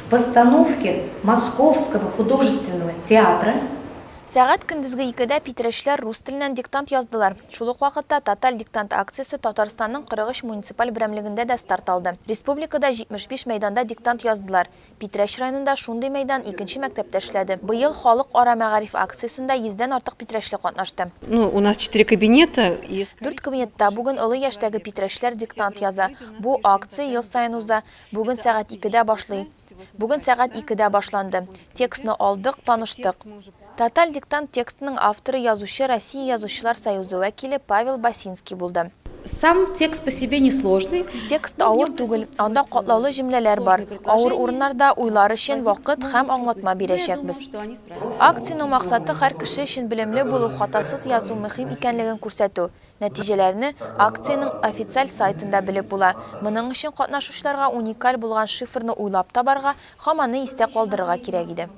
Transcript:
в постановке Московского художественного театра. Сәгать көндезге икедә питрәчлеләр рус теленнән диктант яздылар. Шул ук вакытта Тоталь диктант акциясе Татарстанның 43 муниципаль берәмлегендә дә старт алды. Республикада 75 мәйданда диктант яздылар. Питрәч районында шундый мәйдан икенче мәктәптә эшләде. Быел Халыкара мәгариф акциясендә йөздән артык питрәчле катнашты. Ну, у нас четыре кабинета и. Дүрт кабинетта бүген олы яшьтәге питрәчлеләр диктант яза. Бу акция ел саен уза. Бүген сәгать икедә башлый. Бүген сәгать икедә башланды. Текстны алдык, таныштык. Тоталь диктант текстының авторы язучы, Россия Язучылар союзы вәкиле Павел Басинский булды. Сам текст по себе не сложный. Текст авыр түгел, анда катлаулы җөмләләр бар. Авыр урыннарда уйлар өчен вакыт һәм аңлатма бирәчәкбез. Акциянең максаты һәр кеше өчен белемле булу, хатасыз язу мөһим икәнлеген күрсәтү. Нәтиҗәләрне акциянең официаль сайтында белеп була. Моның өчен катнашучыларга уникаль булган шифрны уйлап табарга һәм аны истә калдырырга кирәк иде.